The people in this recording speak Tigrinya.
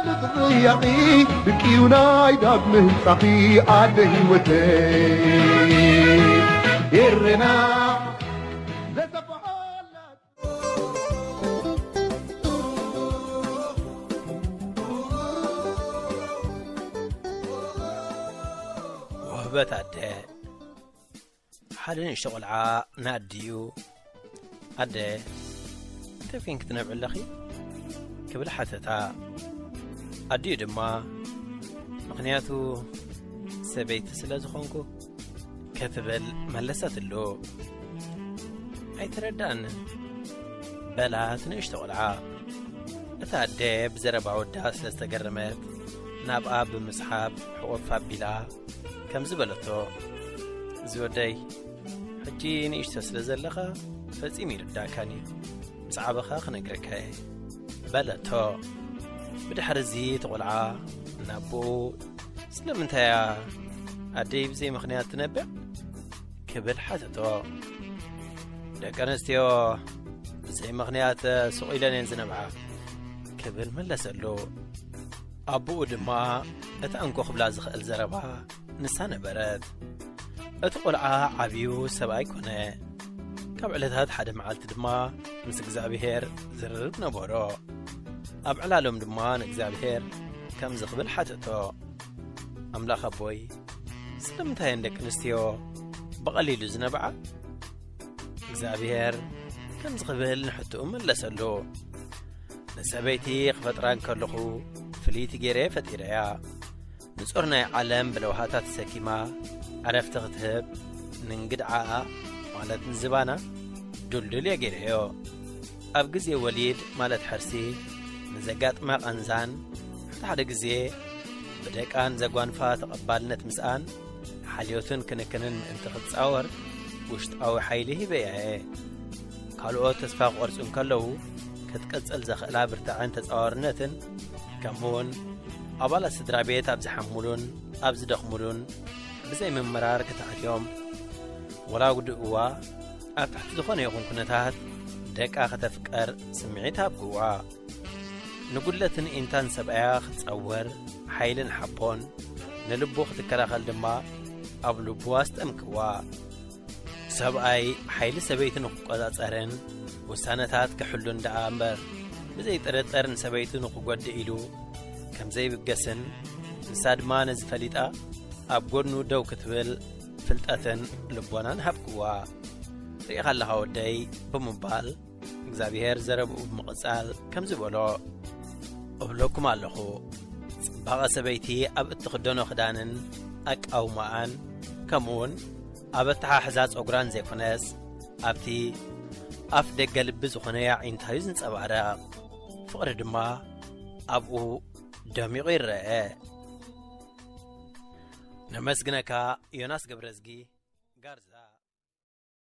ጥያቂ ድቂዩ ናይ ዳግመ ህንጻኺ ኣደ ህይወተይ ኤረና ዘሰብሖላ ወህበት ኣደ። ሓደ ንእሽቶ ቆልዓ ንኣዲኡ፣ ኣደ፣ እንታይ ኮይንኪ ትነብዒ ኣለኺ? ክብል ሓተታ። ኣዲኡ ድማ፣ ምኽንያቱ ሰበይቲ ስለ ዝኾንኩ፣ ክትብል መለሰትሉ። ኣይተረዳእንን፣ በላት ንእሽቶ ቆልዓ። እታ ኣደ ብዘረባ ወዳ ስለ ዝተገረመት፣ ናብኣ ብምስሓብ ሕቑፍ ኣቢላ ከምዚ በለቶ፣ እዚ ወደይ፣ ሕጂ ንእሽቶ ስለ ዘለኻ ፈጺሙ ይርዳእካን እዩ። ምስ ዓበኻ ክነግረካ እየ፣ በለቶ። ብድሕሪ እዚ እቲ ቆልዓ ናቦኡ፣ ስለምንታይ እያ ኣደይ ብዘይ ምኽንያት ትነብዕ? ክብል ሓተቶ። ደቂ ኣንስትዮ ብዘይ ምኽንያት ስቕ ኢለን እየን ዝነብዓ፣ ክብል መለሰሉ። ኣቦኡ ድማ እቲ እንኮ ክብላ ዝኽእል ዘረባ ንሳ ነበረት። እቲ ቆልዓ ዓብዩ ሰብኣይ ኮነ። ካብ ዕለታት ሓደ መዓልቲ ድማ ምስ እግዚኣብሔር ዝርርብ ነበሮ። ኣብ ዕላሎም ድማ ንእግዚኣብሔር ከምዚ ክብል ሓተቶ፣ ኣምላኽ ኣቦይ፣ ስለምንታይ እየን ደቂ ኣንስትዮ ብቐሊሉ ዝነብዓ? እግዚኣብሔር ከምዚ ክብል ንሕትኡ መለሰሉ፣ ንሰበይቲ ክፈጥራ እንከለኹ ፍልይቲ ገይረ ፈጢረያ። ንጾር ናይ ዓለም ብለውሃታ ተሰኪማ ዕረፍቲ ክትህብ፣ ንእንግድዓኣ ማለት ንዝባና ድልዱል እየ ገይረዮ። ኣብ ግዜ ወሊድ ማለት ሕርሲ ንዘጋጥማ ቃንዛን ሓደ ሓደ ግዜ ብደቃን ዘጓንፋ ተቐባልነት ምስኣን ሓልዮትን ክንክንን ምእንቲ ክትጻወር ውሽጣዊ ሓይሊ ሂበያ እየ። ካልኦት ተስፋ ክቖርጹ እንከለዉ ክትቅጽል ዘኽእላ ብርታዐን ተጻዋርነትን ከምኡውን ኣባላት ስድራ ቤት ኣብ ዝሓምሉን ኣብ ዝደኽሙሉን ብዘይ ምምራር ክትኣትዮም ወላ ጉድእዋ ኣብ ትሕቲ ዝኾነ ይኹን ኩነታት ደቃ ከተፍቀር ስምዒት ሃብክዋ። ንጉድለትን ኢንታን ሰብኣያ ክትጸውር ሓይልን ሓቦን ንልቡ ክትከላኸል ድማ ኣብ ልቡ ኣስጠምክዋ። ሰብኣይ ሓይሊ ሰበይቲ ንክቆጻጸርን ውሳነታት ክሕሉን ደኣ እምበር ብዘይ ጥርጥር ንሰበይቱ ንክጎድእ ኢሉ ከም ዘይብገስን ንሳ ድማ ነዚ ፈሊጣ ኣብ ጎድኑ ደው ክትብል ፍልጠትን ልቦናን ሃብክዋ። ርኢኻ ኣለኻ ወደይ ብምባል እግዚኣብሔር ዘረብኡ ብምቕጻል ከምዚ በሎ፣ እብለኩም ኣለኹ፣ ጽባቐ ሰበይቲ ኣብ እትኽደኖ ክዳንን ኣቃውማኣን ከምኡውን ኣብ ኣተሓሕዛ ጸጉራን ዘይኮነስ ኣብቲ ኣፍ ደገ ልቢ ዝኾነ ኣዒንታ እዩ ዝንጸባረቕ። ፍቕሪ ድማ ኣብኡ ደሚቑ ይረአ። ነመስግነካ ዮናስ ገብረዝጊ ጋርዛ።